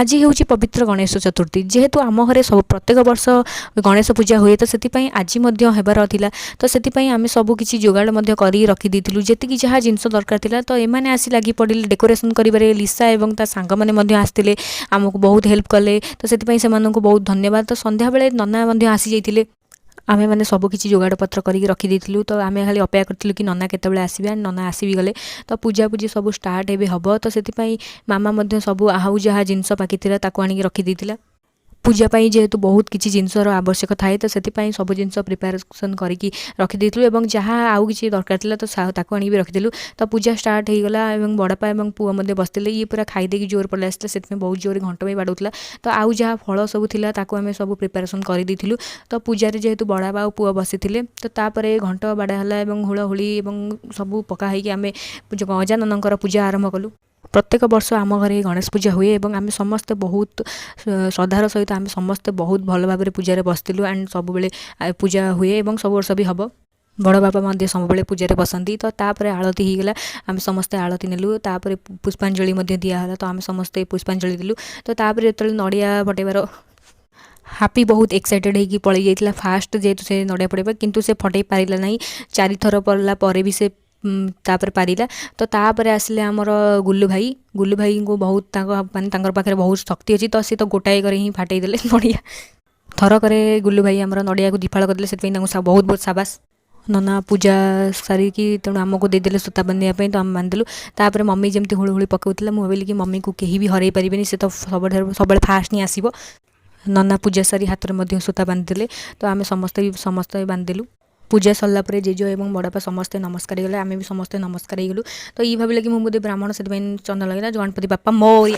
ଆଜି ହେଉଛି ପବିତ୍ର ଗଣେଶ ଚତୁର୍ଥୀ। ଯେହେତୁ ଆମ ଘରେ ସବୁ ପ୍ରତ୍ୟେକ ବର୍ଷ ଗଣେଶ ପୂଜା ହୁଏ, ତ ସେଥିପାଇଁ ଆଜି ମଧ୍ୟ ହେବାର ଥିଲା। ତ ସେଥିପାଇଁ ଆମେ ସବୁ କିଛି ଯୋଗାଡ଼ ମଧ୍ୟ କରି ରଖିଦେଇଥିଲୁ, ଯେତିକି ଯାହା ଜିନିଷ ଦରକାର ଥିଲା। ତ ଏମାନେ ଆସି ଲାଗି ପଡ଼ିଲେ ଡେକୋରେସନ୍ କରିବାରେ। ଲିସା ଏବଂ ତା ସାଙ୍ଗମାନେ ମଧ୍ୟ ଆସିଥିଲେ, ଆମକୁ ବହୁତ ହେଲ୍ପ କଲେ। ତ ସେଥିପାଇଁ ସେମାନଙ୍କୁ ବହୁତ ଧନ୍ୟବାଦ। ତ ସନ୍ଧ୍ୟାବେଳେ ନନା ମଧ୍ୟ ଆସିଯାଇଥିଲେ। ଆମେମାନେ ସବୁ କିଛି ଯୋଗାଡ଼ ପତ୍ର କରିକି ରଖିଦେଇଥିଲୁ। ତ ଆମେ ଖାଲି ଅପେକ୍ଷା କରିଥିଲୁ କି ନନା କେତେବେଳେ ଆସିବେ। ନନା ଆସି ବି ଗଲେ। ତ ପୂଜାପୂଜି ସବୁ ଷ୍ଟାର୍ଟ ଏବେ ହେବ। ତ ସେଥିପାଇଁ ମାମା ମଧ୍ୟ ସବୁ ଆଉ ଯାହା ଜିନିଷ ବାକି ଥିଲା, ତାକୁ ଆଣିକି ରଖିଦେଇଥିଲା। ପୂଜା ପାଇଁ ଯେହେତୁ ବହୁତ କିଛି ଜିନିଷର ଆବଶ୍ୟକ ଥାଏ, ତ ସେଥିପାଇଁ ସବୁ ଜିନିଷ ପ୍ରିପାରେସନ୍ କରିକି ରଖିଦେଇଥିଲୁ ଏବଂ ଯାହା ଆଉ କିଛି ଦରକାର ଥିଲା, ତ ତାକୁ ଆଣିକି ବି ରଖିଥିଲୁ। ତ ପୂଜା ଷ୍ଟାର୍ଟ ହେଇଗଲା ଏବଂ ବଡ଼ବାପା ଏବଂ ପୁଅ ମଧ୍ୟ ବସିଥିଲେ। ଇଏ ପୁରା ଖାଇଦେଇକି ଜୋର ପଳେଇ ଆସିଥିଲା, ସେଥିପାଇଁ ବହୁତ ଜୋରେ ଘଣ୍ଟ ବି ବାଡ଼ଉଥିଲା। ତ ଆଉ ଯାହା ଫଳ ସବୁ ଥିଲା, ତାକୁ ଆମେ ସବୁ ପ୍ରିପାରେସନ୍ କରିଦେଇଥିଲୁ। ତ ପୂଜାରେ ଯେହେତୁ ବଡ଼ବାପା ଆଉ ପୁଅ ବସିଥିଲେ, ତ ତାପରେ ଘଣ୍ଟ ବାଡ଼ା ହେଲା ଏବଂ ହୁଳହୁଳି ଏବଂ ସବୁ ପକା ହେଇକି ଆମେ ଗଜାନନଙ୍କର ପୂଜା ଆରମ୍ଭ କଲୁ। ପ୍ରତ୍ୟେକ ବର୍ଷ ଆମ ଘରେ ଗଣେଶ ପୂଜା ହୁଏ ଏବଂ ଆମେ ସମସ୍ତେ ବହୁତ ଶ୍ରଦ୍ଧାର ସହିତ, ଆମେ ସମସ୍ତେ ବହୁତ ଭଲ ଭାବରେ ପୂଜାରେ ବସିଥିଲୁ। ଆଣ୍ଡ ସବୁବେଳେ ପୂଜା ହୁଏ ଏବଂ ସବୁ ବର୍ଷ ବି ହେବ। ବଡ଼ ବାପା ମଧ୍ୟ ସବୁବେଳେ ପୂଜାରେ ବସନ୍ତି। ତ ତାପରେ ଆଳତି ହେଇଗଲା, ଆମେ ସମସ୍ତେ ଆଳତି ନେଲୁ। ତାପରେ ପୁଷ୍ପାଞ୍ଜଳି ମଧ୍ୟ ଦିଆହେଲା, ତ ଆମେ ସମସ୍ତେ ପୁଷ୍ପାଞ୍ଜଳି ଦେଲୁ। ତ ତାପରେ ଯେତେବେଳେ ନଡ଼ିଆ ଫଟେଇବାର, ହାପି ବହୁତ ଏକ୍ସାଇଟେଡ଼ ହେଇକି ପଳେଇ ଯାଇଥିଲା ଫାଷ୍ଟ, ଯେହେତୁ ସେ ନଡ଼ିଆ ଫଟେଇବା, କିନ୍ତୁ ସେ ଫଟେଇ ପାରିଲା ନାହିଁ। ଚାରିଥର ପଡ଼ିଲା ପରେ ବି ସେ ତାପରେ ପାରିଲା। ତ ତାପରେ ଆସିଲେ ଆମର ଗୁଲୁ ଭାଇ। ଗୁଲୁ ଭାଇଙ୍କୁ ବହୁତ ତାଙ୍କ ମାନେ ତାଙ୍କର ପାଖରେ ବହୁତ ଶକ୍ତି ଅଛି। ତ ସେ ତ ଗୋଟାଏ କରି ହିଁ ଫାଟେଇ ଦେଲେ ନଡ଼ିଆ। ଥରକରେ ଗୁଲୁ ଭାଇ ଆମର ନଡ଼ିଆକୁ ଦିଫାଳ କରିଦେଲେ। ସେଥିପାଇଁ ତାଙ୍କୁ ବହୁତ ବହୁତ ସାବାସ। ନନା ପୂଜା ସାରିକି ତେଣୁ ଆମକୁ ଦେଇଦେଲେ ସୂତା ବାନ୍ଧିବା ପାଇଁ, ତ ଆମେ ବାନ୍ଧିଦେଲୁ। ତାପରେ ମମି ଯେମିତି ହୁଳୁହୁଳି ପକାଉଥିଲା, ମୁଁ ଭାବିଲି କି ମମିକୁ କେହି ବି ହରାଇ ପାରିବେନି, ସେ ତ ସବୁଠାରୁ ସବୁବେଳେ ଫାଷ୍ଟ ହିଁ ଆସିବ। ନନା ପୂଜା ସାରି ହାତରେ ମଧ୍ୟ ସୂତା ବାନ୍ଧିଦେଲେ, ତ ଆମେ ସମସ୍ତେ ବି ସମସ୍ତେ ବାନ୍ଧିଦେଲୁ। ପୂଜା ସରିଲା ପରେ ଜେଜେ ଏବଂ ବଡ଼ବାପା ସମସ୍ତେ ନମସ୍କାର ହେଇଗଲେ, ଆମେ ବି ସମସ୍ତେ ନମସ୍କାର ହେଇଗଲୁ। ତ ଇଏ ଭାବିଲେ କି ମୁଁ ବୋଧେ ବ୍ରାହ୍ମଣ, ସେଥିପାଇଁ ଚନ୍ଦନ ଲଗେଇଲା। ଗଣପତି ବାପ୍ପା ମୋରିଆ।